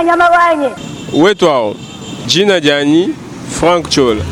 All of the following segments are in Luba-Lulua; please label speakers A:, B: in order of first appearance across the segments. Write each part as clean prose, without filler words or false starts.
A: Nyama nyama wanyi.
B: Wetu awu, dina dianyi Franck Ciola.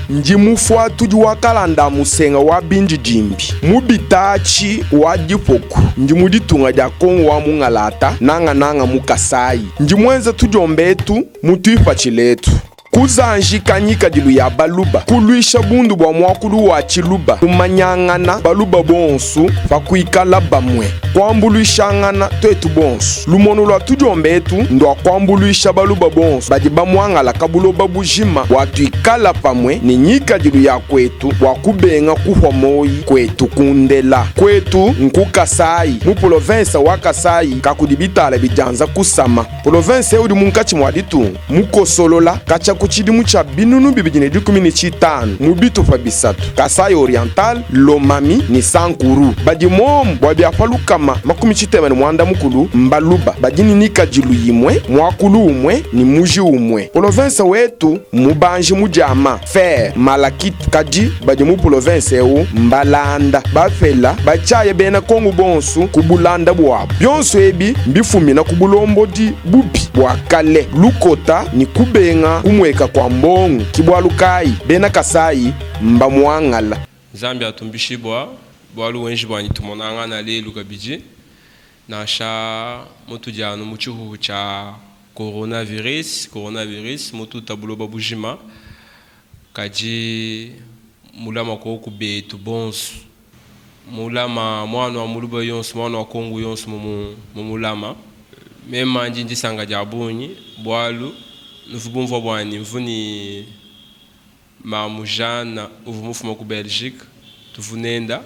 C: Ndi mufuatudi wa kalanda a musenga wa bindidimbi mu bitatshi wa dipoku. Ndi mu ditunga dia Kongo wa mungalata, nangananga mu Kasayi. Ndi muenza tudiomba etu mu tuipatshila etu. Kuzanjika ngikadilu ya Baluba, kuluisha bundu bua muakulu wa Tshiluba, kumanyangana Baluba bonsu pa kuikala bamue, kuambuluishangana tuetu bonsu. Lumonu lua tudiomba etu ndua kuambuluisha Baluba bonsu badi bamuangalaka buloba bujima bua tuikala pamue ne ngikadilu ya kuetu bua kubenga kuhua moyi kuetu kundela. Kuetu nku Kasayi, mu polovensa wa Kasayi kakudi bitala bidianza kusama. Polovensa eu udi munkatshi mua ditunga, mukosolola katshia ku tshidimu tshia 2015 mu bitupa bisatu, Kasaï-Oriental, Lomami ne Sankuru. Badi muomu bua bia pa 60 mbaluba badi ne ngikadilu imue, muakulu umue ne muji umue. Polovensa wetu mmubanji mu diama, fer, malachite, kadi badi mu polovensa eu mbalanda, bapela, batshiaya bena Kongo bonsu ku bulanda buabu. Bionso ebi mbifumina ku bulombodi bubi bua kale, lukota ne kubenga kumueka kua mbongo. Ki bualu kayi bena Kasayi mbamuangala.
B: Nzambi atumbishibua bualu wenji buanyi tumonangana lelu kabidi nansha mutudi anu mu tshihuhu tshia coronavirus, coronavirus mututa buloba bujima kadi mulama koku betu bonso mulama muana wa muluba yonso muana wa Kongo yonso mu mulama mema ndi ndisanka dia bungi bualu nuvu bumvua buanyi mvu ni Mamu Jeanne uvua mufuma ku Belgique, tuvua nenda.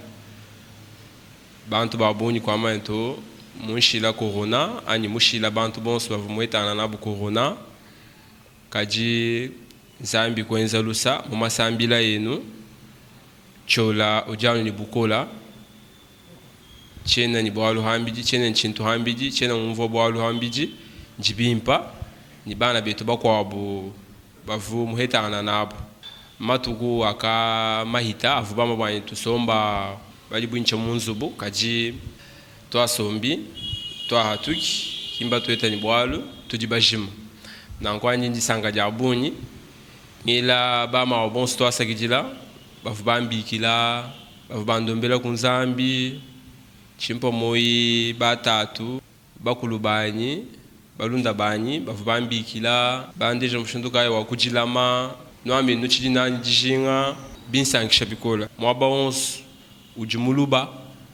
B: Bantu ba bungi kuamba ne to munshila corona anyi mushila bantu bonso bavua muetangana nabu corona. Kadi Nzambi kuenza lusa mu masambila enu, Ciola udi anu ne bukola. Tshiena ne bualu hambidi, tshiena ne tshintu hambidi, tshiena ngunvua bualu hambidi, ndi bimpa ne bana betu bakuabu bavu muhetangana nabu. Matuku aka mahita avu bamba buanyi tusomba badi buintsha mu nzubu, kadi tuasombi, tuahatuki, ki mbatueta ne bualu, tudi bajima. Nanku andi ndisanka dia bungi, ngela bamawa bonso tuasakidila bavu bambikila. Bavua bandombela ku Nzambi, tshimpa muoyi ba tatu, bakulu banyi, balunda banyi bavua bambikila, bandeja mushindu kayi wa kudilama. Nuambe nutshidi nanyi dijinga, binsankisha bikole. Muaba wonso udi muluba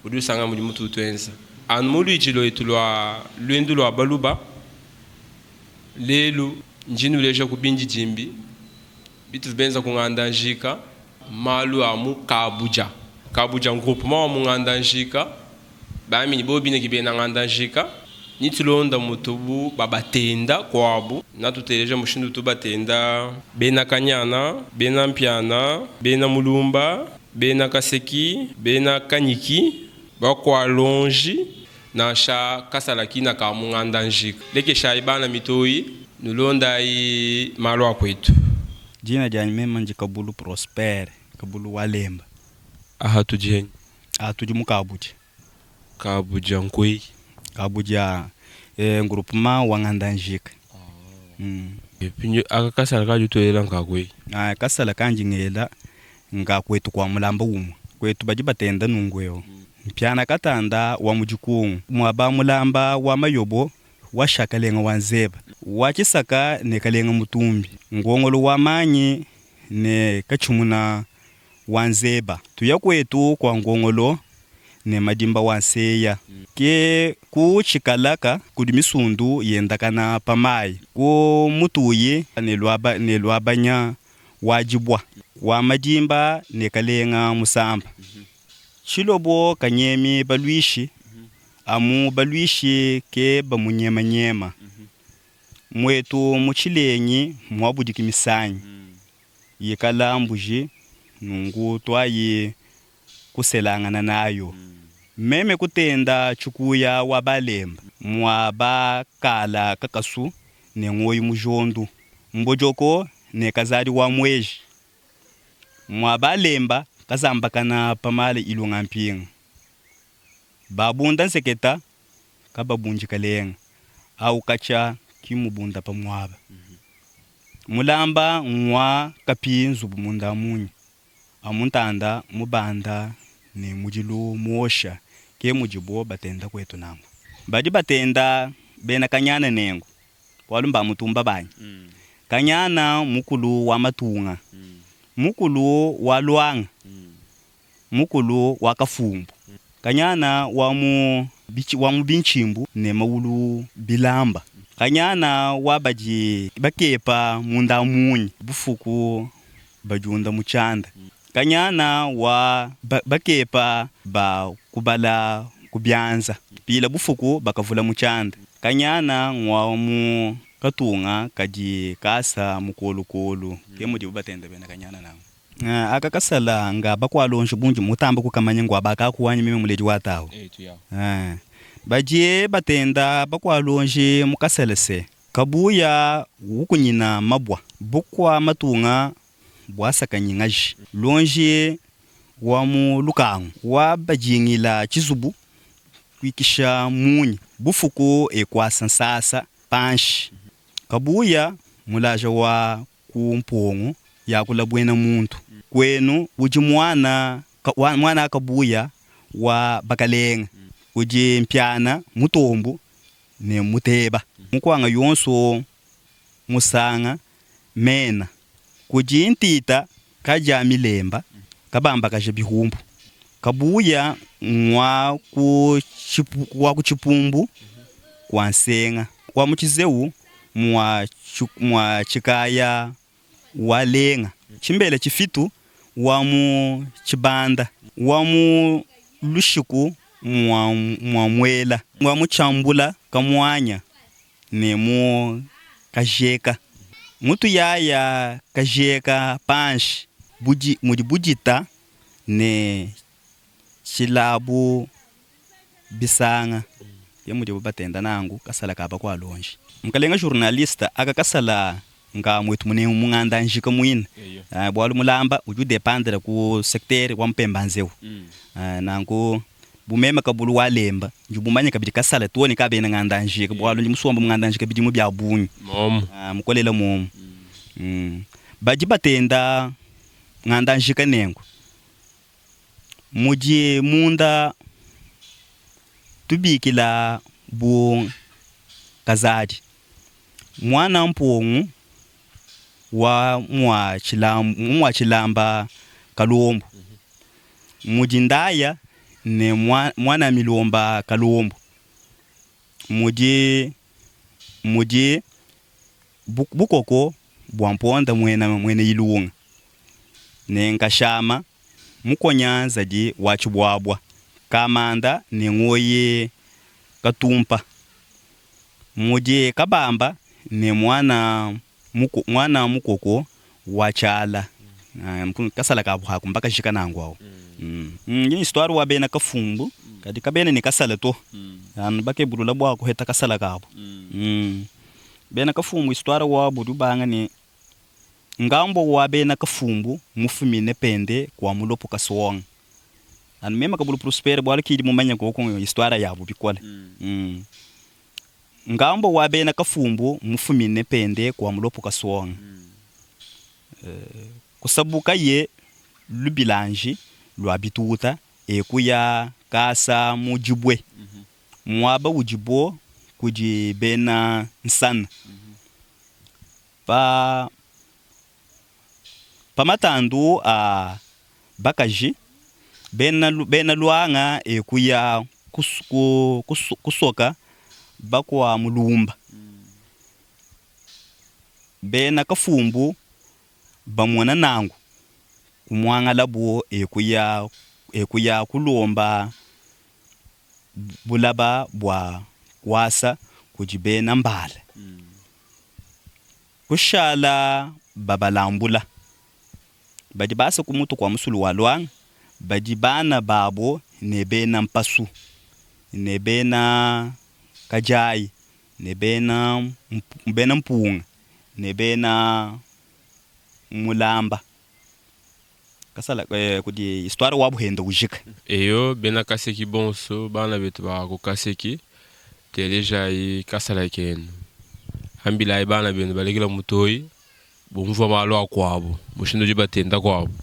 B: udi usangana mudi mutu utuenza anu mu luidi luetu lua luendu lua baluba. Lelu ndi nuleja ku bindidimbi bituvua benza ku nganda njika. Malu a mu Kabuja. Kabuja ngroupement wa mu nganda njika, bamini bobo bine ki bena nganda njika. Ni tulonda mutubu babatenda kuabu, natuteleja mushindu utu batenda bena Kanyana, bena Mpiana, bena Mulumba, bena Kaseki, bena Kanyiki, bakualonji, nansha kasala kina ka mu nganda njika. Lekeshayi bana mitoyi, nulondayi malu a kuetu.
D: Dina dianyi mema ndi Kabulu Prosper, Kabulu wa Lemba.
B: Aha tudi henyi?
D: Aha tudi mu Kabudi.
B: Kabudia nkueyi?
D: Kabudia eh, groupement wa Nganda Njika.
B: Pindieu aka kasala kadi utuelela nka kueyi?
D: Ah, kasala kandi ngela nka kuetu kua mulamba umue. Kuetu badi batenda nungu eu. Mpiana katanda wa mu dikungu, muaba mulamba wa mayobo wa Shakalenga wa Nzeba, wa Tshisaka ne Kalenga Mutumbi, Ngongolo wa Manyi ne Katshimuna wa Nzeba. Tuya kuetu kua Ngongolo ne Madimba wa Nseya. Ke ku Tshikalaka kudi misundu yendakana pa mayi, ku Mutuyi ne ne Luabanya wa Dibua, wa Madimba ne Kalenga Musamba. Tshilobo kanyemi baluishi Amu baluishi ke bamunyemanyema. Muetu mu tshilengi muabudiki misangi, yikala mbuji, nunku tuayi kuselangana nayo. Meme kutenda tshikuya wa balemba, mua ba kala kakasu ne ngoyi mujondu, mbojoko ne kazadi wa mueji, mua balemba kazambakana pa mala ilunga mpinga. Babunda nseketa, kababundi kalenga. Awu katshia Ki mubunda pa muaba. Mulamba ngua kapi nzubu munda munyi, amu ntanda mubanda ne mudilu muosha, ke mudibo batenda kuetu nanku. Badi batenda bena Kanyana nenku bualu mba mutumba banyi. Kanyana mukulu wa matunga, mukulu wa luanga, mukulu wa kafumbu. Kanyana wa mu wa mu bintshimbu ne mawulu bilamba. Kanyana wa badi bakepa munda munyi, bufuku badiunda mu tshianda. Kanyana wa bakepa ba kubala ku bianza, pila bufuku bakavula mu tshianda. Kanyana ngua mu katunga kadi kasa mukolukolu. Ke mudibu batenda bena Kanyana nanku. Aka kasala nga bakualonji bungi mutamba kukamanya ngua bakakuanyi meme muledi wa tawu. Badi batenda bakualonji mu kasala se kabuya wukunyina mabua bukua matunga buasakanyi ngaji lonji wa mu lukangu wa bajingila tshizubu kuikisha munyi bufuku ekuasa nsasa panshi kabuya mulaja wa ku mpongo yakula buena muntu. Kuenu udi muana muana akabuya wa bakalenga, udi mpiana mutombu ne muteba. Mukuanga yonso musanga mena kudi ntita kadia milemba kabambakaja bihumbu. Kabuya ngua ku wa ku tshipumbu kua nsenga wa mu tshizeu mua mua tshikaya wa lenga tshimbela tshifitu wa mu tshibanda wa mu lushiku mua mua muela wa mu tshiambula kamuanya ne mu kajeka mutu yaya kajeka panshi budi mudi budita ne tshilabu bisanga ke mudibu batenda nanku kasala ka bakualonji. Mukalenga journaliste aka kasala nka muetu munemu mu nganda njika muina bualu mulamba udi udependre ku secteur wa Mpemba Nzeu nanku bu mema kabulu wa lemba ndi mumanya kabidi kasala too ne ka bena nganda njika bualu ndi musomba mu nganda njika bidimu bia bungi mukolela momu badi batenda nganda njika nenku Mudi munda tubikila bu kazadi, muana mpungu wa mua tshilamba kalombu, mudi ndaya ne muana milomba kalombu, mudi mudi bukoko bua mponda muena muena ilunga ne nkashama mukonya nzadi wa tshibuabua kamanda ne ngoyi katumpa mudi kabamba ne muana muana mukoko wa tshiala kasala kabu haku mbakajika nangu awu. Mm. Histoire wa bena kafumbu kadi kabena ne kasala to anu bakebulula bua kuheta kasala kabu. Mm. Bena kafumbu histoire wabu udi ubanga ne ngambo wa bena kafumbu mufumine pende kua mulopo kasonga anu mema kabulu prospere bualu kidi mumanya koko histoire yabu bikole. Mm. Ngambo wa bena kafumbu mufumine pende kua mulopo kasonga. Kusabukaye lubilanji lua bituta e kuya kasa mu dibue muaba udibo kudi bena nsana. Pa pa matandu a bakaji bena bena luanga e kuya kusoka bakua mulumba. Bena kafumbu bamona nanku kumuangalabu e kuya e kuya kulomba bulaba bua kuasa kudi bena mbala. Kushala babalambula. Badi basa ku mutu kua musulu wa Luanga badi bana babo ne bena mpasu ne bena kadiayi ne bena bena mpunga ne bena mulamba. Kasala kudi histoire wabu henda ujika.
B: Eyo bena Kaseki bonso bana betu ba ku Kaseki telejayi kasala kenu. Ambilayi bana benu balekela mutoyi, bumvua malu a kuabu, mushindu udi batenda kuabu.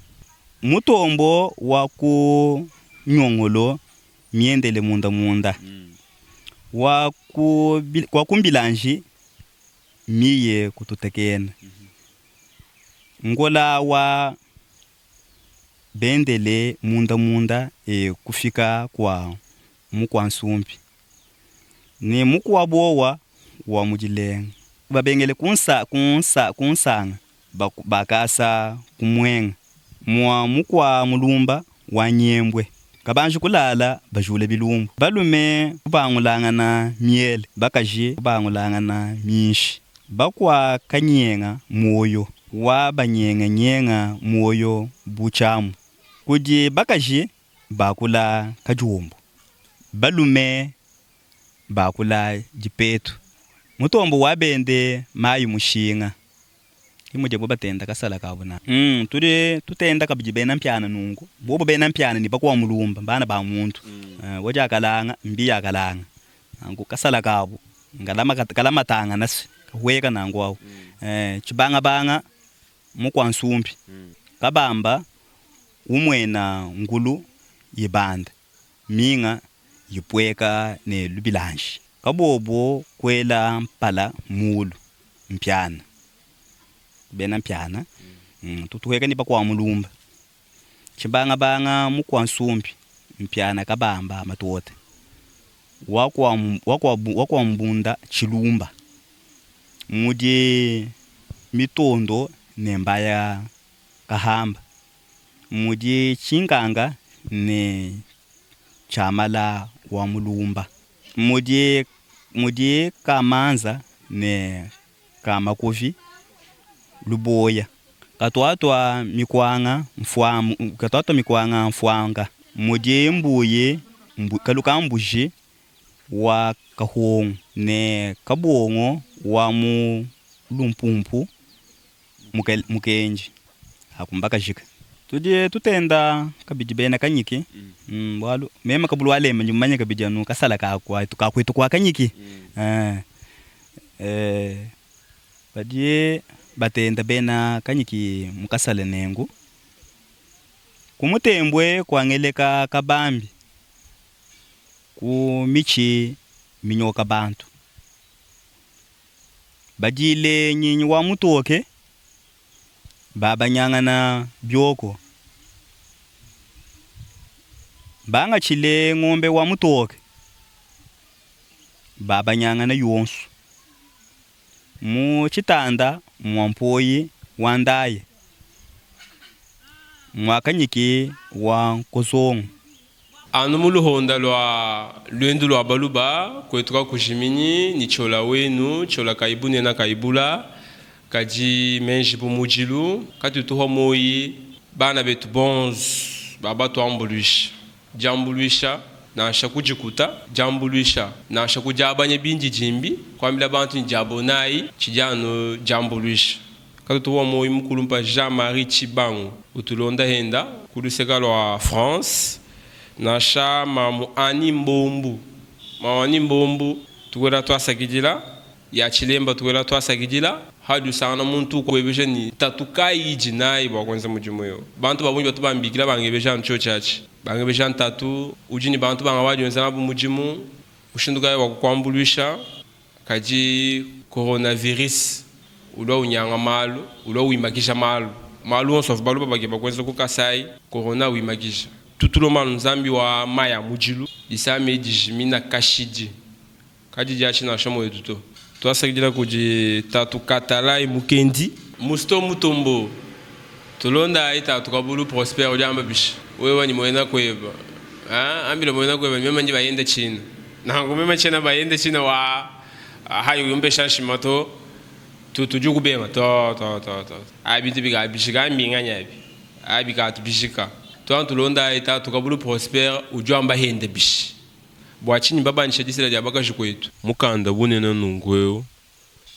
D: Mutombo wa ku nyongolo miendele munda munda, wa ku wa ku mbilanji miye kututekena. Ngola wa bendele munda munda e kufika kua mukua nsumpi ne mukua bowa wa mu dilenga. Babengele kunsa kunsa kunsanga bakasa ku muenga mua mukua mulumba wa nyembue. Kabanji kulala bajule bilumbu. Balume kubangulangana miele, bakaji kubangulangana minshi. Bakua kanyenga muoyo wa banyenganyenga muoyo bu tshiamu. Kudi bakaji bakula kadiombo, balume bakula dipetu. Mutombo wa bende mayi mushinga. Ke mudibo batenda kasala kabu na. Tudi tutenda kabidi bena mpiana nunku. Bobo bena mpiana ne bakua mulumba, mbana ba muntu. Wa diakalanga mbi yakalanga. Nanku kasala kabu nkalama kalamatangana se kahueka nanku awu. Tshibangabanga mukua nsumbi kabamba umuena ngulu ibanda minga ipueka ne lubilanji. Kabobo kuela mpala mulu mpiana bena mpiana tutuhueka ne bakua mulumba. Tshibangabanga mukua nsumbi mpiana kabamba matote wakua wakua wakua mbunda tshilumba mudi mitondo ne mbaya kahamba mudi tshinkanga ne tshiamala wa mulumba mudi mudi kamanza ne kamakuvi luboya katuatua mikuanga mfuamu katuatua mikuanga mfuanga mudi mbuyi mbu, kaluka mbuji wa kahongo ne kabongo wa mu lumpumpu mukenji akumbakajika tudi tutenda kabidi bena kanyiki bualu meme kabulu walema ndi mumanye kabidi anu kasala ka kuetu kua kanyiki badi batenda bena kanyiki mukasala nengu kumutembwe kuangeleka kabambi ku mitshi minyoka bantu badile nyinyi wa mutoke babanyangana bioko bangatshile ngombe wa mutoke babanyangana yonso mu tshitanda mua mpoyi wa ndaye muakanyiki wa nkozongo.
B: Anu mu luhonda lua luendu lua baluba kuetu kakujiminyi ni tshiola wenu tshiola kayi bunena kayi bula kadi menji bu mudilu katutuha moyi bana betu bonso baba tuambuluisha diambuluisha nansha kudikuta diambuluisha nansha kudiabanya bindi dimbi kuambila bantu ni diabonayi tshidi anu diambuluisha katutuha moyi mukulumpa Jean-Marie Tshibangu utulonda henda kuluseka lua France nansha mamu ani mbombu mamu ani mbombu tukwela twasakidila ya tshilemba tukwela twasakidila hadi usangana muntu ukuebeja ni tatu kayi idi nayi bua kuenza mudimu eu bantu babungi batu bambikila bangebeja anu tshio atshi bangebeja ntatu udi ni bantu banga badiwenza nabu mudimu mushindu kayi wa kukuambuluisha kadi coronavirus ulua unyanga malu ulua wimakisha malu malu onso avua baluba bakeba kuenza ku Kasai corona wimakisha tutulomba nzambi wa maya mudilu disame dijimina kashidi kadi diatshi nansha moyo to twasakidila kudi tatu katalai mukendi musto mutombo tulonda ayi tatu kabulu Prosper udi amba bishi wewe ni mwena kweba ambila mwena kweba mema ndi bayenda china nangu mema chena bayenda china wa hayi yumbesha nshima to tudi kubenga to to to to abi tubika bishika mbinganya abi abi ka tubishika to tulonda ayi tatu kabulu Prosper udi amba hende bishi bua tshinyi babanisha disela dia bakaji kwetu mukanda bunene nunku eu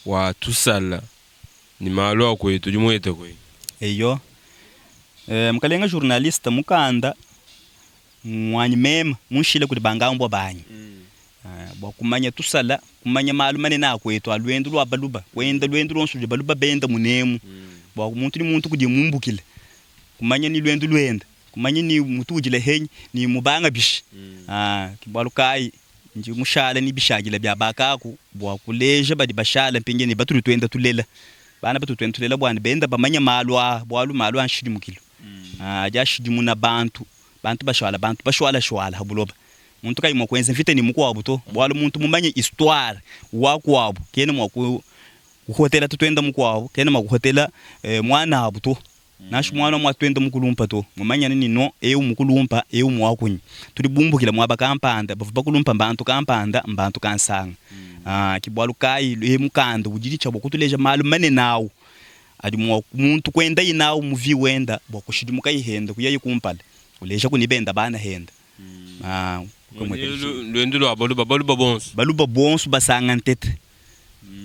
B: wa tusala ni malu a kwetu udi muete kwetu
D: eyo mukalenga journaliste mukanda mwanyi mema munshile kudi bangambwa banyi. Bua kumanya tusala, kumanya malu manene a kuetu a luendu lua baluba, kuenda luendu luonso ludi baluba benda munemu, bua muntu ne muntu kudiye mumbukile, kumanya ne luendu luende, kumanya ne mutudile henyi ne mubanga bishi. Ke bualu kayi ndi mushale ne bishadile bia bakaku bua kuleja badi bashala mpindieu ne batudi tuenda tulela, bana batudi tuenda tulela bua ne benda bamanye malu aa, bualu malu a nshidimukilu adi ashidimuna bantu, bantu bashala bantu bashualashuala ha buloba. Muntu kayi mua kuenza mvita ne mukuabu to, bualu muntu mumanye histoire wa kuabu kena mua kuhotela tutuenda mukuabu, kena mua kuhotela muanabu to, nansha muana wa muatuenda mukulumpa to. Mumanyane ne non, eu mukulumpa, eu muakunyi, tudi bumbukila muaba kampanda, bavua bakulumpa mbantu kampanda, mbantu kansanga. Ke bualu kayi e mukanda udi ne tshia bua kutuleja malu manene au adi mua muntu kuendaye nawu mu vie wenda bua kushidimukaye henda kuyaye kumpala, ulejaku ne benda bana henda.
B: Luendu lua baluba, baluba bonso.
D: Baluba bonso basanga ntete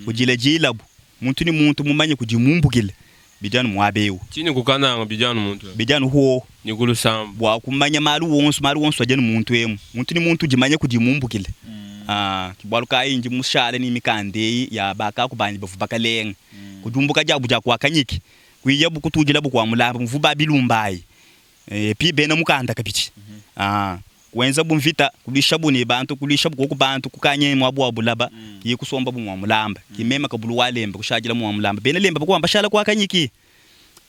D: kudila dilabu, muntu ne muntu mumanye kudi mumbukile, bidi anu muaba eu.
B: Tshini ku Kananga bidi anu muntu emu.
D: Bidi anu huohu.
B: Ne ku Lusambu.
D: Bua kumanya malu wonso, malu wonso adi anu muntu emu. Muntu ne muntu udimanye kudi mumbukile. Ke bualu kayi ndi mushale ne mikanda eyi ya bakaku banyi bavua bakalenga. Ku diumbuka diabu dia kua Kanyiki, kuyabu kutudilabu kua Mulamba muvua ba Bilumbayi. Epi bena mukanda kabidi kuenzabu mvita, kuluishabu ne bantu, kuluishabu koku bantu ku Kanyemi muabu wa Bulaba, ki kusombabu mua Mulamba, ki mema Kabulu wa Lemba kushadila mua Mulamba. Bena Lemba bakuamba bashala kua Kanyiki,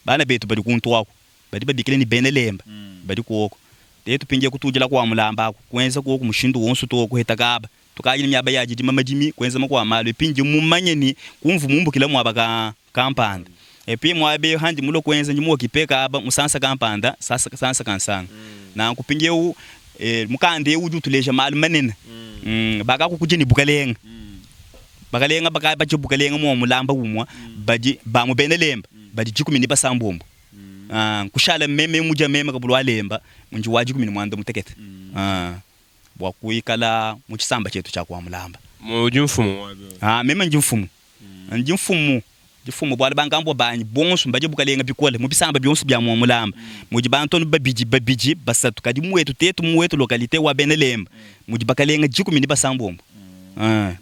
D: bana betu badi kuntu aku badi babikila ne bena Lemba badi kuoku. Tetu pindieu kutudila kua Mulamba aku, kuenza kuoku mushindu wonso too kuheta kaba, tukadi ne miaba ya didima madimi, kuenza makuabu malu. Epi ndi mumanye ne kumvu mumbukila muaba ka kampanda. Epi muaba eu handi mulue kuenza ndi muokipe kaba musansa kampanda, sansa kansanga. Nanku mpindieu mukanda eu udi utuleja malu manene. Bakakukudia ne bukalenga. Bakalenga bakadi badia bukalenga mua mulamba umua badi ba mu Bena Lemba badi dikumi ne basambombo. Kushala meme mudia meme kabulu wa Lemba ndi wa dikumi ne muanda mutekete. Bua kuikala mu tshisamba tshietu tshia kua mulamba.
B: Udi mfumu wabi?
D: Meme ndi mfumu. Ndi mfumu, ndi mfumu bualu bankambua banyi bonsu mbadie bukalenga bikole mu bisamba bionsu bia mua Mulamba. Mudi bantu anu babidi babidi, basatu, kadi mu wetu tetu mu wetu localite wa Bena Lemba mudi bakalenga dikumi ne basambombo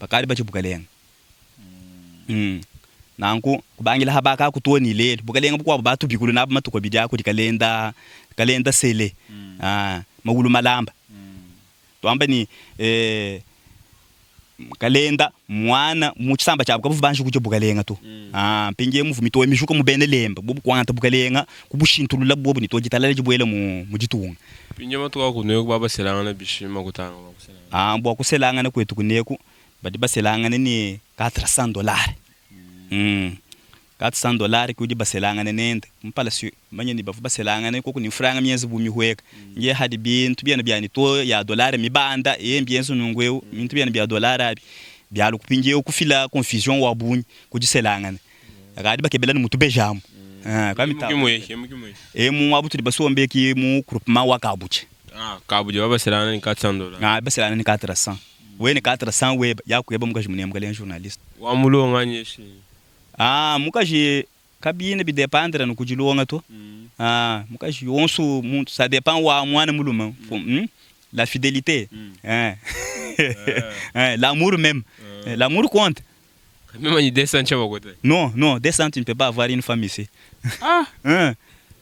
D: bakadi badie bukalenga. Nanku kubangila ha bakaku too ne lelu bukalenga bukuabu batubikulu nabu matuku abidi a kudi kalenda kalenda sele mawulu malamba. Tuamba ne Kalenda muana mu tshisamba tshiabu kabavua banji kudia bukalenga to. Mpindieu muvua mitoyi mijuka mu Bena Lemba, bobu kuangata bukalenga kubushintulula bobu ne to ditalala dibuela mu mu ditunga.
B: Mpindieu matuku a kuneku ba baselangana bishi makutanga bua
D: kuselangana? Bua kuselangana kuetu kuneku badi baselangana ne 400 dollars. 400 dollars ke udi baselangane nende kumpala si manya ne bavua baselangane koku ne mfranga mienze bu mihueka nge hadi bintu bienu bia ne to ya dollars mibanda e mbienze nunku eu bintu bienu bia dollars abi bialu kupindieu kufila confusion wa bungi ku diselangana kadi bakebela ne mutubeja amu emu muabu tudi basombe ki mu groupement wa Kabuja.
B: Ah, Kabuja babaselangana ne 400 dollars.
D: Ah, baselangana ne 400 we ne 400 weba yakueba mukaji munene mukalenge journaliste.
B: Wa mulonga nyeshi.
D: Ah mukaji kabiena bi dependre anu ku dilonga to. Ah mukaji yonso muntu ça depend wa muana mulume la fidelite eh l'amour meme l'amour compte.
B: Meme anyi 200 tshia bakota.
D: Non non 200 tu ne peux pas avoir une femme ici.
B: Ah
D: hein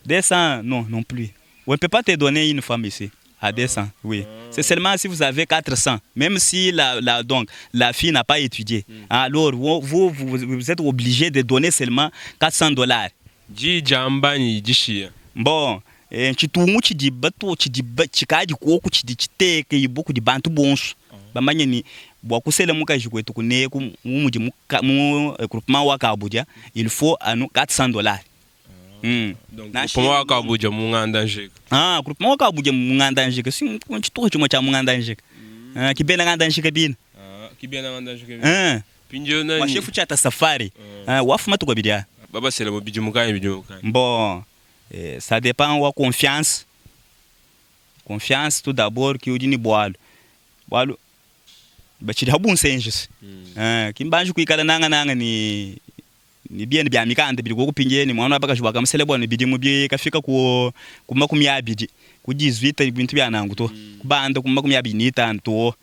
D: 200 non non plus. On ne peut pas te donner une femme ici à 200, oui. C'est seulement si vous avez 400, même si la, la, donc, la fille n'a pas étudié. Alors, vous, vous, vous êtes obligé de donner seulement 400 dollars.
B: Di diamba anyi dishiya?
D: Bon, eh, ntshitungu tshidi batu tshidi tshikadi kuoku tshidi tshiteke ibu kudi bantu bonso bamanye ni bua kusela mukaji kuetu kuneku mu mudi mu, mu groupement wa Kabudia il faut anu 400 dollars.
B: Donc groupement wa Kabudia mu nganda njika.
D: Ah, groupement wa Kabudia mu nganda njika si tshituha tshimue tshia mu nganda njika. Ah, kibena nganda njika bina.
B: Ah, kibena nganda njika bina.
D: Ah.
B: Pindio nani?
D: Wa chef tshata safari. Ah, wafuma tuko bidia.
B: Baba sela mu bidimu kayi bidimu kayi.
D: Bon, eh, ça dépend wa confiance. Confiance tout d'abord ki udi ni bualu. Bualu batshidi habunsenjisi. Ah, kimbanji kuikala nanga nanga ni Ne biende bia mikanda bidi kuoku ne muana wa bakaji wakamusela bua ne bidimu bikafika ku ku makumi abidi ku 18 bintu bia nanku to kubanda ku makumi abidi ne itanu to.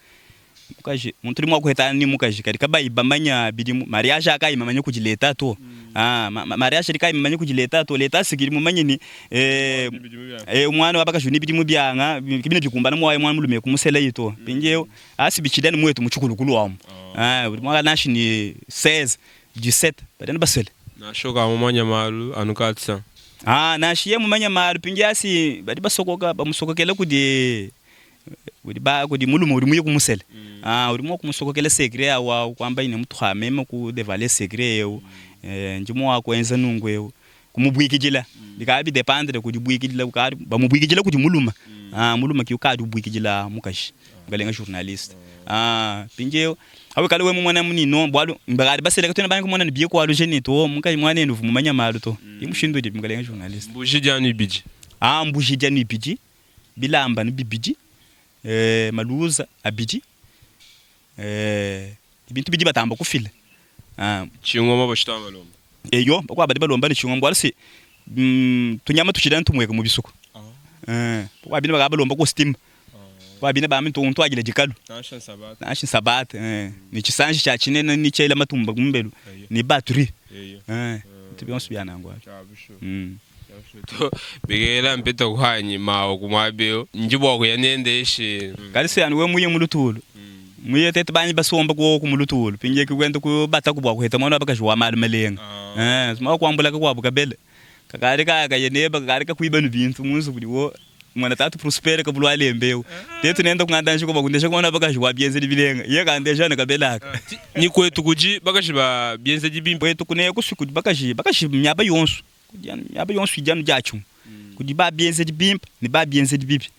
D: Mukaji, muntu udi mua kuhetana ne mukaji kadi kabayi bamanya bidimu. Mariage aa kayi mamanya kudi leta to. Ah, ma, ma, mariage adi kayi mamanya kudi leta to. Leta sikidi mumanye ni eh, eh, mwana wa bakaji uni bidimu bianga bine bikumbana mwaye mwana mulume kumusela yi to. Mpindieu asi bichidi anu muetu mu tshikulukulu amu. Ah, udi mua nashi ni 16, 17 badi anu basele.
B: Nashoka mumanya malu anu katsa.
D: Ah, nashi ye mumanya malu pingi asi badi basokoka bamusokokela kudi Kudi ba kudi mulume udi muye kumusela ah, udi mua kumusokokela secret awu awu kuamba ne mutuha meme ku devaler secret eu eh, ndi mua kuenza nunku eu kumubuikidila bikala bidependre kudibuikidila ukadi bamubuikidila kudi mulume ah, mulume ki ukadi ubuikidila mukaji mukalenga journaliste ah, mpindieu awikale we mumona munino bualu bakadi basela katuena bangi kumona ne biye kualuja ne to mukaji muanenu uvua mumanya malu to ki mushindu udi mukalenga journaliste.
B: Mbuji dianu ibidi.
D: Ah, mbuji dianu ibidi bilamba anu bibidi, maluza abidi, bintu bidi batamba kufila.
B: Tshingoma bashitamba balomba.
D: Eyo, bakuabu badi balomba ne tshingoma bualu se tunyama tutshidi anu tumueka mu bisuku. Bakuabu bine bakaba balomba costume, bakuabu bine bamba ne ntuadila dikalu, nansha nsabata ne tshisanji tshia tshinene ne tshiela matumba kumbelu ne batterie, bintu bionso bia nanku abi.
B: Bikela mpeta kuhanyi mawa ku muaba eu, ndi bua kuya nende eshi.
D: Kadi se anu we muye mu lutulu, muye tete banyi basomba kuoku mu lutulu, pindieki kuenda ku bataku bua kuheta muana wa bakaji wa malu malenga. Eh, sima kuambula kakuabu kabela, kakadi ka kaye neba, kakadi kakuiba ne bintu mu nzubu diwo mwana tatu Prospere kabulu alemba eu. Tetu nenda kunganda nshiko bua kundesha muana wa bakaji wa bienzedi bilenga, iye kandesha ne kabela aka.
B: Ni kuetu kudi bakaji ba bienzedi bimpe.
D: Kuetu kuneku si kudi bakaji, bakaji miaba yonso. Kudi anu miaba yonso idi anu diatshimue. Kudi ba bienzedi bimpe ne ba bienzedi bibi.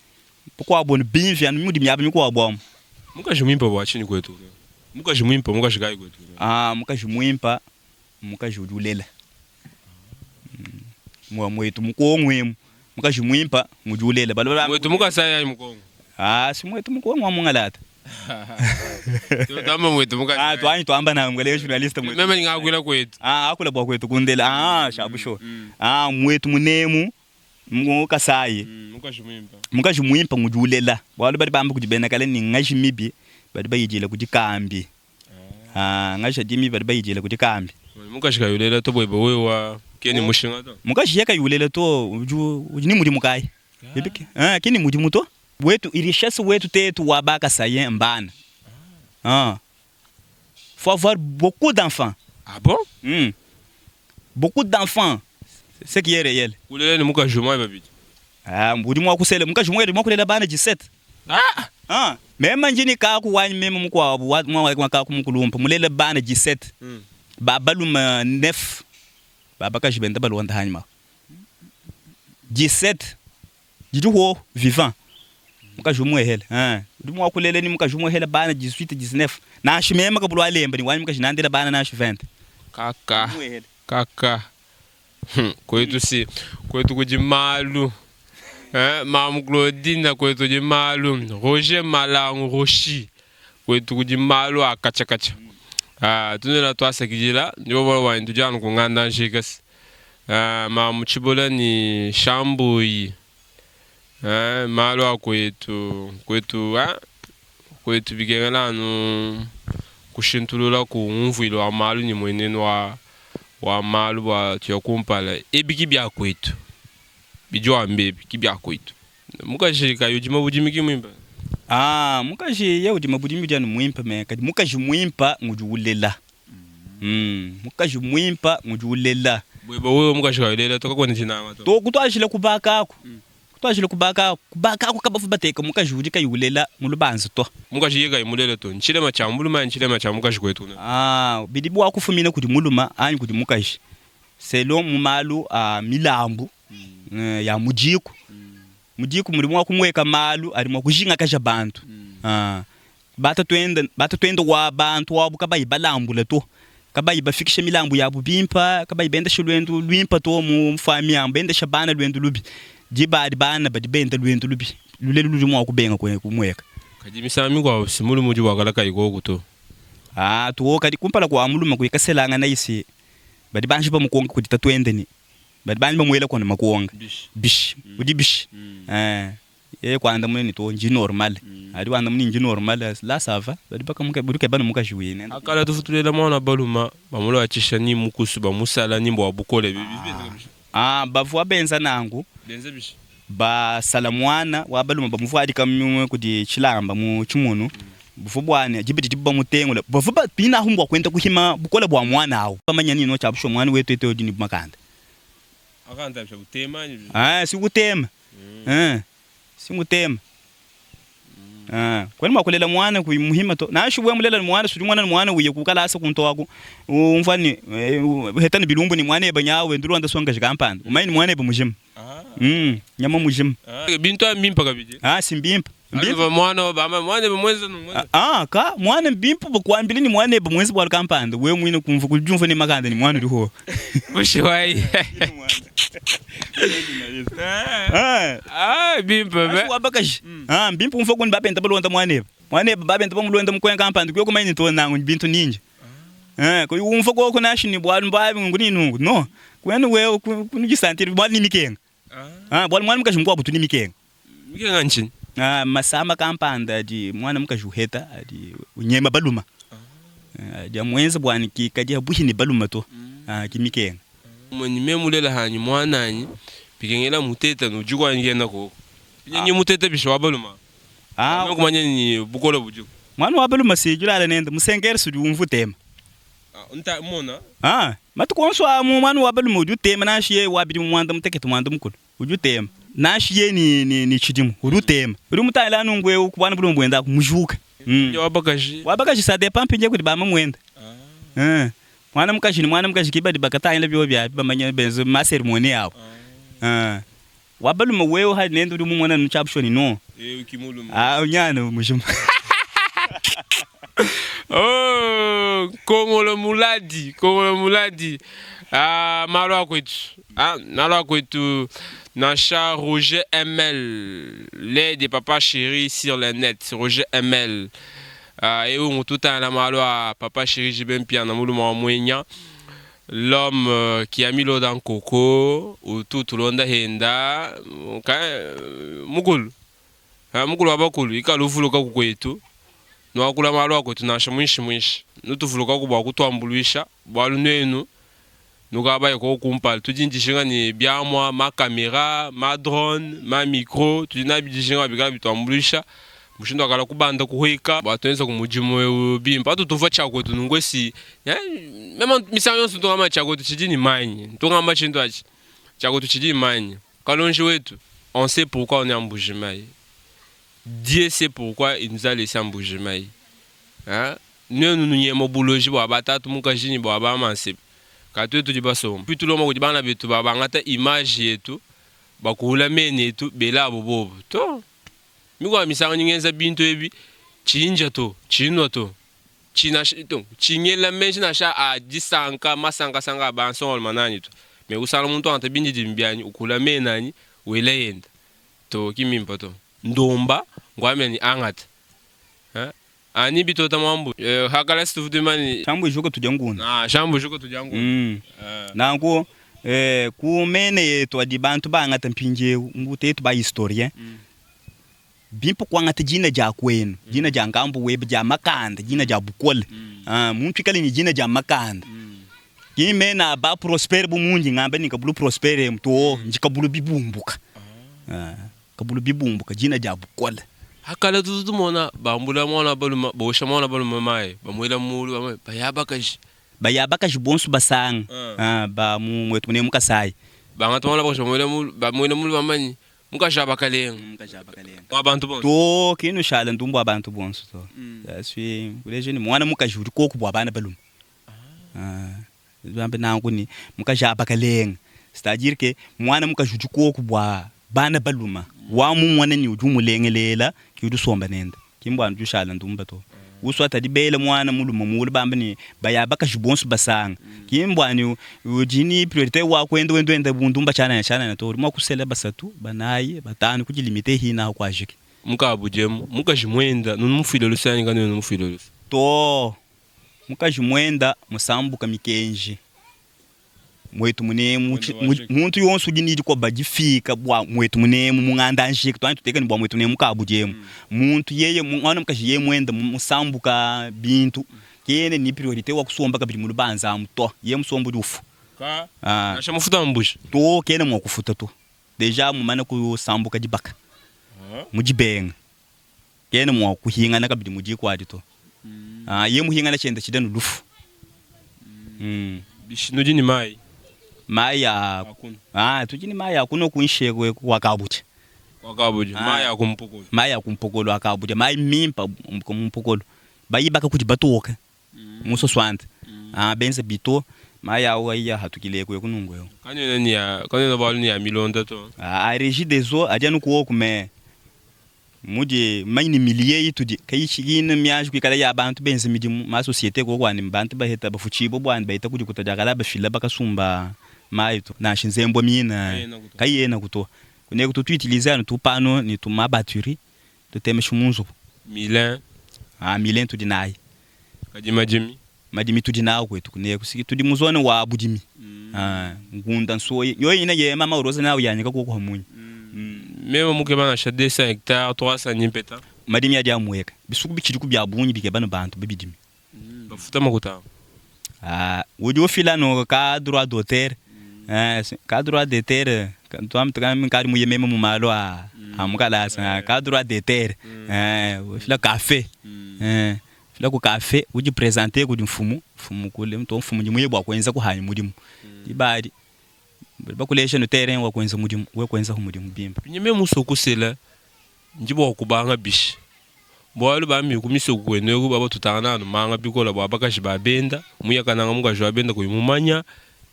D: Bakuabu anu bimvi anu mudi miaba mikuabu amu.
B: Mukaji muimpe bua tshinyi kuetu? Mukaji muimpe mukaji kayi kuetu?
D: Ah, mukaji muimpe mmukaji udi ulela. Mua muetu mu Kongo emu, mukaji muimpe ngudi ulela. Bala
B: bala Muetu mu Kasai anyi mu Kongo?
D: Ah, si muetu mu Kongo wa mungalata.
B: Tuamba muetu mu Kasai.
D: Ah, tuanyi tuamba na ngale journaliste muetu.
B: Meme ngakuila kuetu.
D: Ah, akula bua kuetu kundela. Ah, shabusho. Ah, muetu munemu mu Kasai.
B: Mukaji muimpe.
D: Mukaji muimpe ngudi ulela. Bualu badi bamba kudi bena kale ne ngaji mibi badi bayidila kudi kambi. Ah, ngaji adi mibi badi bayidila kudi kambi.
B: Mukaji kayi ulela to buebe wewa kene mushinga to.
D: Mukaji ye kayi ulela to udi udi ne mudimu kayi? Ah, ki ne mudimu to. Wetu richesse wetu tetu wa ba Kasaïen mbana. Ah. Faut avoir beaucoup d'enfants.
B: Ah bon?
D: Beaucoup d'enfants. C'est ce qui est réel.
B: Kulela ne mukaji umue babidi.
D: Ah, udi mua kusela mukaji umue udi mua kulela bana 17.
B: Ah!
D: Ah, meme ndi ne kaku wanyi meme mukuabu wa mwa wa kaku mukulumpa mulela bana 17. Ba balume 9. Ba bakaji benda balonda hanyima. 17. Didi ho vivant mukaji umuehele hein udi mua kulela ni mukaji umuehele bana 18 19 nansha meme kabulu alemba ni wanyi mukaji nandela bana nansha 20
B: Kaka kaka kwetu si kwetu kudi malu hein mamu Claudine kwetu kudi malu Roger Malangu Roshi kwetu kudi malu a katshia katshia ah tunena tuasakidila ndi bua wanyi tudi anu ku nganda njikasi Mamu Tshibola ne Shambuyi malu a kuetu kuetu kuetu bikengela anu kushintulula ku ngumvuilu wa malu ne muenenu wa wa malu bua tuya kumpala. Ebi ki bia kuetu bidi wamba ebi ki bia kuetu. Mukaji kayi udima budimi ki muimpe?
D: Mukaji yeye udima budimi udi anu muimpe me kadi mukaji muimpe ngudi ulela. Mukaji muimpa ngudi ulela.
B: Bueba wewe mukaji kayi ulela to kakuena dinanga to.
D: To kutuajila kubaka aku. Kutuajila kubaka aku. Kubaka aku kabavua bateka mukaji udi kayi ulela mu lubanza to.
B: Mukaji yeye kayi mulela to ntshilema tshia mulume anyi ntshilema tshia mukaji kuetu ne?
D: Bidi bua kufumina kudi mulume anyi kudi mukaji selon mu malu a milambu ya mu diku. Mu diku mudi mua kumueka malu adi mua kujingakaja bantu. Batatuende wa bantu abu kabayi balambula to, kabayi bafikisha milambu yabu bimpe, kabayi bendesha luendu luimpe to mu famille amu, bendesha bana luendu lubi. Diba adi bana badi benda luendu lubi, lulelu ludi mua kubenga kumueka.
B: Kadi misangu mikuabu si mulume udi wakala kayi koku to.
D: Aa, too, kadi kumpala kua mulume kuikaselanganaye se badi banji bamukonka kudi tatuende ne badi banji bamuela kua ne makonga. Bishi? Udi bishi? Ee. Yeye kuandamuna ne to ndi normal. Adi wandamuna ne ndi normal, la ça va. Badi bakamuke budi keba ne mukaji wine.
B: Akala tufutulela mwana baluma bamuluatshisha ni mukusu bamusala ni mbua bukole.
D: Ah, bavua benza nangu
B: Benza bishi.
D: Basala muana wa balume bamuvuadika kudi tshilamba mu tshimonu, buvua bua ne diba didibu bamutengula bavua bapinahu mbua kuenda kuhima bukole bua muana au, bamanya ne no tshia bushuwa muana wetu etu udi ne makanda.
B: Akantabisha kutema anyi?
D: Ah, si kutema. Si kutema. Kwena mua kulela muana kuyi muhima to. Nansha wewe mulela muana, sudi muana ne muana uye ku kalasa kuntu aku, umvua ne uheta ne bilumbu ne muana ebe nyawu wenda ulonda songaji kampanda, umanye ne muana ebe mujima. Nyama mujima.
B: Bintu abi mbimpe kabidi.
D: Ah, si mbimpe.
B: Mbimpe. Muana wa bama muana ebe muenza nungu.
D: Ah, ka muana mbimpe bakuambile ne muana ebe muenza bualu kampanda, wewe muine kumvua kudiumvua ne makanda ne muana udi ho.
B: Bushuwa. Ah, bimpe be.
D: Wa bakaji. Ah, mbimpe umvua kuni bapenta balonda muana ebe. Muana ebe babenta bamulonda mukoya kampanda kuyo kumanya to nangu bintu ninja. Kuyi umvua koko nashi ni bualu mbabi nguni nungu. No. Kwenu wewe kunujisantiri bualu ni mikenga. Ah, bualu mwana mukaji mukuabu tu ni mikenga.
B: Mikenga nchini.
D: Ah, masama kampanda adi mwana mukaji uheta adi unyema baluma. Adi amwenza bwani kikadi abuhi ni baluma to. Ah, ki mikenga.
B: Mwenye memulela hanyi mwananyi bikengela muteta nujikwa ngenda ko. Nyenye muteta bisho wabaluma.
D: Ah,
B: kumanya ni bukole bujuku.
D: Mwana wa baluma sijulala nenda musengere sudi umvu tema.
B: Nta mona.
D: Ah, matuku onso a mu mwana wa balume udi utema nashi ye wabidi mu mwanda mutekete mwanda mukulu udi utema nashi ye ni ni, ni tshidimu udi utema udi mutangila nungu eu kubwana bulume buenda mujuka.
B: Wabakaji.
D: Wabakaji ça dépend pinje kudi bama mwenda. Mwana mukaji ni mwana mukaji kibadi bakatangila byo bya bamanya benzo ma cérémonie yabo. Wabalume wewe hali nenda udi mumona nuchabushoni no.
B: Eh, ukimuluma.
D: Ah, unyana mujima.
B: Oh, Kongolo Muladi, Kongolo Muladi. Ah, malwa kwetu. Ah, malwa kwetu. Nacha Roger ML, l'aide des papas chéris sur le net. Roger ML. Ah, et où tout un malwa papa chéri JB Mpiana muluma wa mwenya. L'homme qui a mis l'eau dans coco, ou tout tulonda henda, mukulu. Ah, mukulu abakulu, ikaluvuluka kukwetu. Nwakula malwa kwetu nasha mwishi mwishi. Nutuvuluka kubwa kutwambuluisha bwalu nwenu nukabaye ko kumpala tudindishinga ni byamwa ma kamera ma drone ma micro tudina bidishinga bikala bitwambuluisha mushindu akala kubanda kuhwika bwatwenza kumujimu bimpa atutuva chakwetu nungwesi mema misango yonso tungama chakwetu chidi ni manyi tungamba chintu achi chakwetu chidi ni manyi kalonji wetu on sait pourquoi on est en Mbuji-Mayi. Dieu sait pourquoi il nous a laissé en Mbuji-Mayi. Hein? Nous nous nyemo buloji bwa batatu mukajini bwa bamanse. Katwe tudi basoma. Puis tout le monde bana betu ba bangata image yetu bakuhula mene yetu bela bobo. To. Mikwa misango nyingenza bintu ebi chinja to, chinwa to. China to, chinyela menshi na sha a disanka masanka sanga banso manani to. Me usala muntu anta bindi dimbianyi ukula menani wele yenda. To kimimpa to. Ndomba ngwame ni angata. Ha? Ani bitota mwambu hakala situvutumani
D: Shambu ijuka tujya ngunda.
B: Ah, shambu ijuka tujya ngunda.
D: Nangu kumene yetu adi bantu bangata mpinjewu ngute yetu ba historien. Bimpo kwangata jina ja kwenu, jina ja ngambu webe ja makanda, jina ja bukole. Ah, muntu ikali ni jina ja makanda. Kimena ba prosper bu munji ngambe ni kabulu prosper mto njikabulu bibumbuka. Kabulu bibumbuka jina ja bukole.
B: Hakala tutumona bambula mwana baluma bosha mwana baluma mai bamwela mulu bamwe bayabakaji.
D: Bayabakaji bonsu basanga. Ah, ba mu mwetu ne mukasai.
B: Bangata mwana bosha bamwela mulu bamwela mulu bamanyi mukashaba kalenga.
D: Mukashaba kalenga.
B: Abantu bonsu.
D: To kinu shala ndumbu abantu bonsu to. Aswi kuleje ni mwana mukajuri koku bwa bana baluma. Bambe nangu ni mukashaba kalenga. C'est-à-dire que mwana mukajuri koku bwa bana baluma. Wa mu mwana ni uju mulengelela ki usomba nenda. Kimbwa ndushala ndumba to. Uswa tadi bele mwana muluma mulu bambe ni bayabakaji bonsu basanga. Kimbwa ni ujini priorité wa kwenda wendo wenda bundumba chana chana to. Mwa kusela basatu banayi batanu kujilimite hina kwajike.
B: Mukabujemu mukajimwenda numufile lusani ngani numufile lusa.
D: To mukajimwenda musambuka mikenji. Muetu munemu muntu yonso udi ne dikoba difika bua muetu munemu mu nganda njika tuanyi tuteka ne bua muetu munemu kabudi emu. Muntu yeye muana mukaji yeye muenda musambuka bintu kena ne priorite wa kusomba kabidi mu lubanza amu to, yeye musomba udi ufua.
B: Nansha mufuta mbuji.
D: To kena mua kufuta to, deja mumane kusambuka dibaka mu dibenga kena mua kuhingana kabidi mu diku adi to. Yeye muhingana tshienda tshidi anu lufu.
B: Bishi nudi ne mayi?
D: Mayi a tudi ne mayi a kunua ku nsheku eku kua Kabudia.
B: Kua Kabudia, mayi a ku mpokolo.
D: Mayi a ku mpokolo a Kabudia, mayi mimpe a mu mpokolo bayibaka kudi batoke mu 60 benza bito mayi au ayi ahatukile eku eku nunku eu.
B: Kanuena ne ya kanuena bualu ne ya milonda to.
D: A regie des eaux adi anu kuoku mais mudi manyi ne milieu itudi kayitshiyi mianji kuikala ya bantu benza midimu ma societe kuoku ani bantu baheta bafutshibua bua baheta ku dikuta dia kala bafila bakasumba mayi to nansha nzembua mina kayenaku to kuneku tutu utiliser anu tu panneau ne tu ma batterie Tutemesha mu nzubu.
B: Milin.
D: Ah, milin tudi nayi.
B: Kadi madimi?
D: Madimi tudi nawu kuetu kuneku. Siki tudi mu zone wa budimi. Ah, ngunda nsoyi. Yoyi ina ye mama uroza nawu yanyika kuoku hamunyi.
B: Mema mukeba nansha 200 hectares, 300 ni mpeta.
D: Madimi adi amueka. Bisuku bitshidiku bia bungi bikeba ne bantu babidime.
B: Bafuta makuta abu.
D: Ah, udi ufila no ka droit d'auteur. Eh, ka droit d'auteur, nkadi muye meme mu malu a a mu kalasa, ka droit d'auteur. Eh, ufila cafe. Eh, ufila ku cafe, udi presenter kudi mfumu, mfumu kule, to mfumu ndi muye bua kuenza kuhanyi mudimu. Diba adi badi bakulesha no terrain wa kuenza mudimu, we kuenzaku mudimu bimpe.
B: Meme musue kusela, ndi bua kubanga bishi? Bualu bambi ku misoku kuenu eku baba tutangana anu manga bikola bua bakaji ba benda, muya kananga mukaji wa benda kuyi mumanya,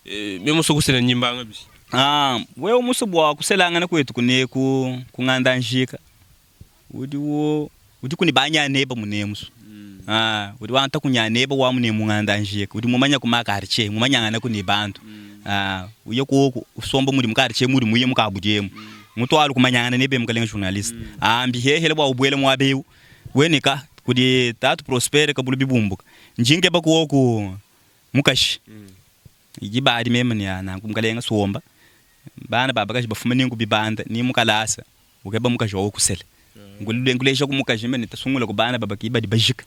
B: meme musue kusela ndi mbanga bishi?
D: Ah, wewe musue bua kuselangana kuetu kuneku ku nganda njika, udi wo udiku ne banyaneba munemusu. Ah, udi wanta kunyaneba wa munemu nganda njika, udi mumanya ku ma quartier, mumanyanganaku ne bantu. Ah, uye kuoku usomba mudi mu quartier mudi muye mu kabudi emu. Mutualu kumanyangana nebe mukalenga journaliste. Ah, mbihehele bua ubuele muaba eu. Wene ka kudi tatu Prospere kabulu bibumbuka. Ndi nkeba kuoku mukashi. Diba adi meme ne nanku mukalenga somba. Bana ba bakaji bafuma ni ku bibanda ni mu kalasa ukeba mukaji wa kusela. Nkuleja ku mukaji meme ne tasungula ku bana ba baki badi bajika.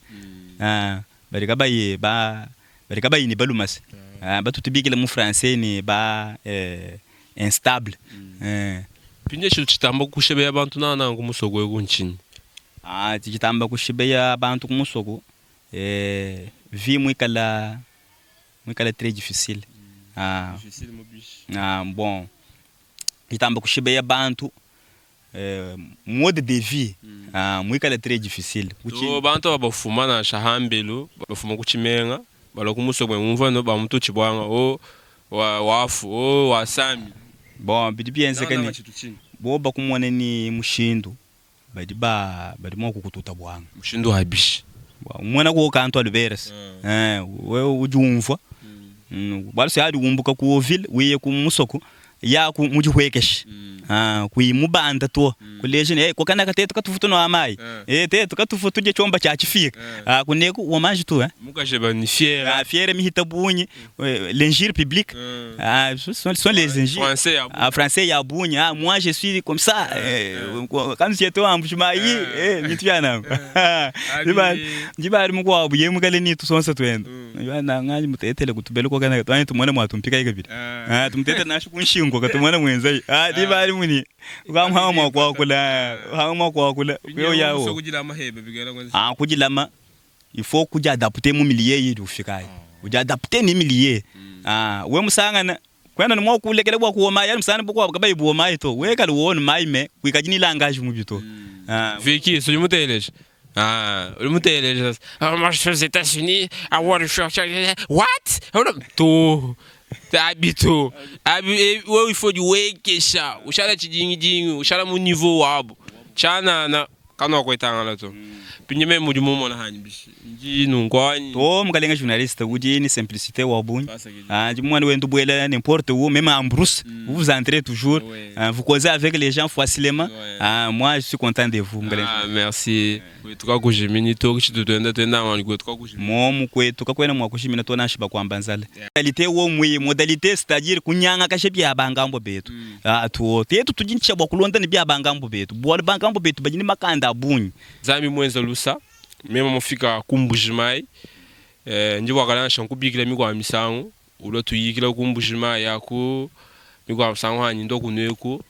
D: Ah, badi kabayi ba badi kabayi ne baluma se. Ah, batu tubikila mu français ne ba eh, instable. Eh.
B: Mpindieu tshintu tshitamba kushebeya bantu nangananga ku musoko eku ntshinyi?
D: Ah, tshitamba kushebeya bantu ku musoko eh, vie muikala muikala très difficile. Ah, ah, bon tshitamba kushebeya bantu eh, mode de vie ah, muikala très difficile.
B: To bantu aba bafuma nansha hambelu bafuma ku tshimenga balua ku musoko bumvua no bamutu tshibuanga o wa wafu o wasami.
D: Bon bidi bienzeka ne bobo bakumona ni mushindu badi ba badi mua kukututa buanga.
B: Mushindu wa bishi?
D: Umona ko kantu aluberese eh, wewe udi umvua bualu se adi umbuka ku ville uye ku musoko yaku mudihuekeshe ah, kuyi mubanda to kuleja ne hey, kokanaka tetu katuvu tunua mayi eh, tetu katuvu tudie tshiomba tshia tshifika ah, kuneku wamanji tu eh.
B: Mukaji ba ni fier.
D: Ah, fier mihita bungi l'injure publique ah, ce sont les injures.
B: Français ya bungi.
D: Ah, français ya bungi ah, moi je suis comme ça eh, comme si j'étais en Mbujimayi eh, bintu bia nanku Diba adi mukuabu ye mukale ni tusonsa tuenda Bana nganyi mutetele kutubela kokana twanyi tumone mwatumpikayi kabidi. Ah, tumutetele nansha ku nshingu katumone mwenzayi. Ah, diba adi muni ukamuhanga mwa kuakula, uhanga mwa kuakula kuyo yawo. Ah, kudilama il faut kudiadapter mu milieu yidi ufikayi. Udiadapter ni milieu. Ah, we musangana kwena ni mwa kulekela bua kuwa mayi, musangana bukuabu kabayi buwa mayi to. We kali wona mayi me kuikadi ni langage mubi to. Ah.
B: Vicky, udi muteleje? Ah, udi muteleje sasa. Ah, moi je suis aux États-Unis, I want to show what? To abi to. Abi wewe il faut diwekesha, ushala tshidingidingi, ushala mu niveau wabu. Tshanana. Kanuakuetangana to. Pinye meme mudi mumona hanyi bishi? Ndi nunku anyi?
D: To mukalenga journaliste udi ni simplicité wa bungi. Ah, ndi mwana wendu bwela n'importe où, même en brousse, vous vous entrez toujours, ah, vous causez avec les gens facilement. Ah, moi je suis content de vous mukalenga.
B: Ah, merci. Kwetu kakujimini to chitu twenda twenda ngani kwetu kakujimini.
D: Momu kwetu kakwena mwa kushimina to nashi bakwamba nzala. Modalité wo mwi modalité c'est-à-dire kunyanga kashe bya bangambo betu. Ah, tuo tetu tujincha bwa kulonda ni bya bangambo betu. Bwa bangambo betu bajini makanda bunyi.
B: Nzambi mwenza lusa meme mufika kumbujimai ndi wakalansha nkubikila mikwa misangu ulwa tuyikila kumbujimai yaku mikwa misangu hanyi ndo kuneku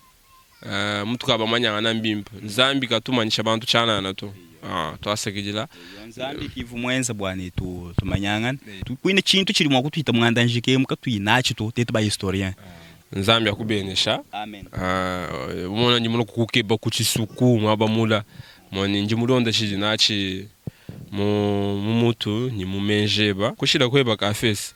B: mutu kabamanyanga na mbimpa Nzambi katumanyisha bantu chanana to twasakidila
D: Nzambi kivu mwenza bwana tu tumanyangana tukwine chintu chili mwa kutwita mwanda njike mukatwinachi to tetu ba historien.
B: Nzambi akubenesha.
D: Amen.
B: Umona ndi muno kukeba kuchisuku mwaba mula mwani ndi mulonda chili nachi mu mumutu ni mumenjeba kushila kweba kafesi.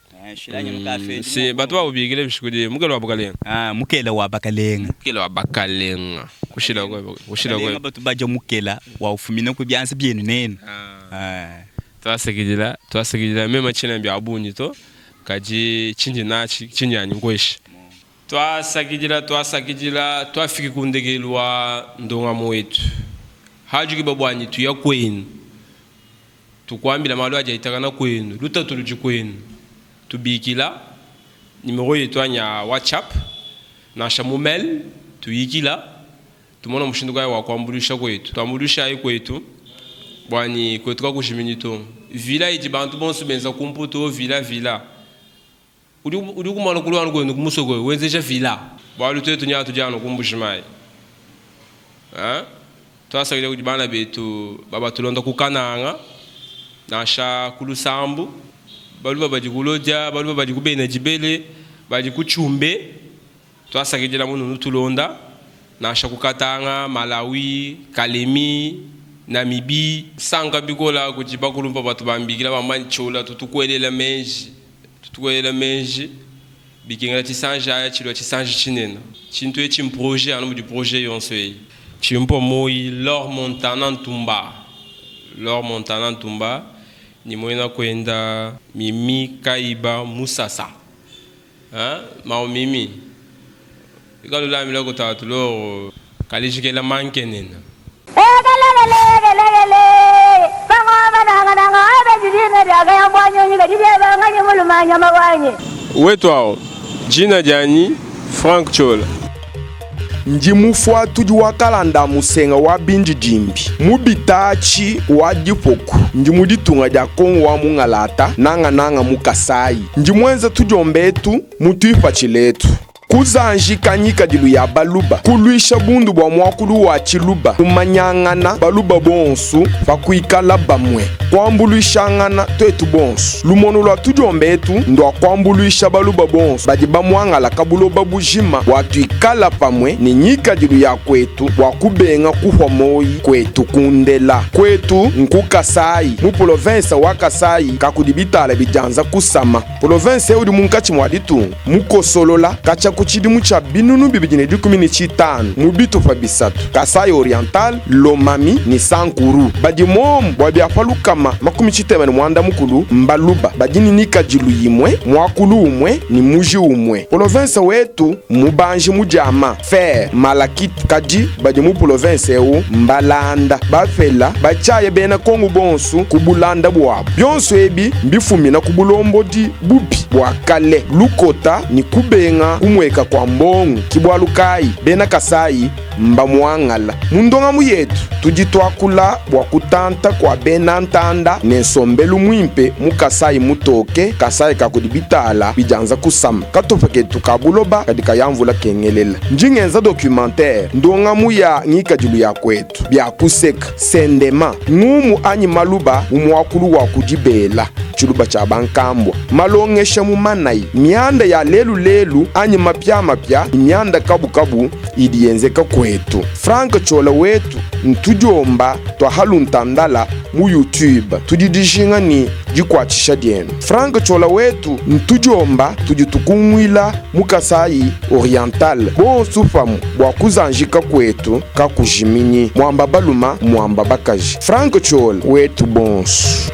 B: Si batu babubikile bishikuli mukela wa bakalenga.
D: Ah, mukela wa bakalenga.
B: Mukela wa bakalenga. Kushila kweba kushila kweba.
D: Batu baja mukela wa ufumina ku byansi byenu nenu.
B: Twasekidila twasekidila mema china bya bunyi to kaji chinji nachi chinji anyi ngweshi. Twasakidila twasakidila twafiki kundekelwa ndonga mwetu. Hajuki babwanyi tuya kwenu. Tukwambila malu aja itakana kwenu, lutatu luji kwenu. Tubikila numero yetu anya WhatsApp nasha mu mail tuyikila tumona mushindu kayi wa kuambulisha kwetu. Tuambulisha ayi kwetu bwani kwetu kakushimini to. Vila idi bantu bonso benza kumputo vila vila. Udi udi kumana kulwana kwenu kumusoko wenzeja vila. Bwalu twetu nya tujana kumbushimai. Ha? Twasakile kuti bana betu baba tulonda kukananga nasha kulusambu baluba badi kulodya baluba badi kubena jibele badi kuchumbe twasakidila munu nutulonda nasha kukatanga Malawi Kalemi Namibi sanka bikola kuti bakulumpa batu bambikila bamanchola tutukwelela menji tutukwelela menji bikingela chisanja aya chilwa chisanja chinena chintu echi projet anu di projet yonso eyi chimpo moi Lor Montana Ntumba Lor Montana Ntumba ni moina kwenda Mimi Kaiba Musasa. Hein? Mao Mimi. Ikalo la mila ko tatu lor kalijikela mankenena. Wetu hao jina jani Frank Chola.
C: Ndi mufuatudi wa kalanda musenga wa bindi dimbi mubitachi wa dipoku ndi muditunga dia Kongo wa mungalata nanga nanga mukasai ndi mwenza tudiombetu mutuipachiletu kuzanjika nyikadilu ya baluba kulwisha bundu bwa mwakulu wa chiluba kumanyangana baluba bonsu pakuikala bamwe kwambulwishangana twetu bonsu lumono lwa tudiombetu ndwa kwambulwisha baluba bonsu badi bamwangala kabuloba bujima watuikala pamwe ni nyikadilu ya kwetu wakubenga kuhwa moyi kwetu kundela kwetu nkukasai mu province wa Kasai kakudibitala bijanza kusama province udi munkachi mwa ditunga mukosolola kacha kuchidimu cha binunu bibidi dikumi chitano mu bitupa bisatu Kasai Oriental Lomami ni Sankuru badimomu bwa byapalukama makumi chitema ni mwanda mukulu mbaluba badini nikajilu yimwe mwakulu umwe ni muji umwe province wetu mubanji mujama fer malakit kadi badi mu province eu mbalanda bafela bachaye bena Kongo bonsu kubulanda bwabo byonso ebi mbifumina kubulombodi bubi bwa kale lukota ni kubenga kumweka kwa mbongo kibwalukai bena Kasai mbamwangala mundonga muyetu tuditwakula bwa kutanta kwa bena ntanda ne nsombelu mwimpe mu Kasai mutoke Kasai kakudibitala bijanza kusama katopa ketu kabuloba kadika yamvula kengelela njingenza documentaire ndonga muya ngikadilu ya kwetu bya kuseka sendema ngumu anyi maluba umwakulu wa kudibela. tshiluba tshia bankambua, malongesha mu manayi, mianda ya lelu-lelu anyi mapiamapia ne mianda kabukabu idi yenzeka kuetu. Franck Ciola wetu ntudiomba tua haluntandala mu YouTube tudi dijinga ni dikuatshisha dienu. Franck Ciola wetu ntudiomba tudi tukunguila mu Kasai Oriental bonsu pamue bua kuzanjika kuetu kakujiminyi. Muamba baluma muamba bakaji. Franck Ciola wetu bonsu.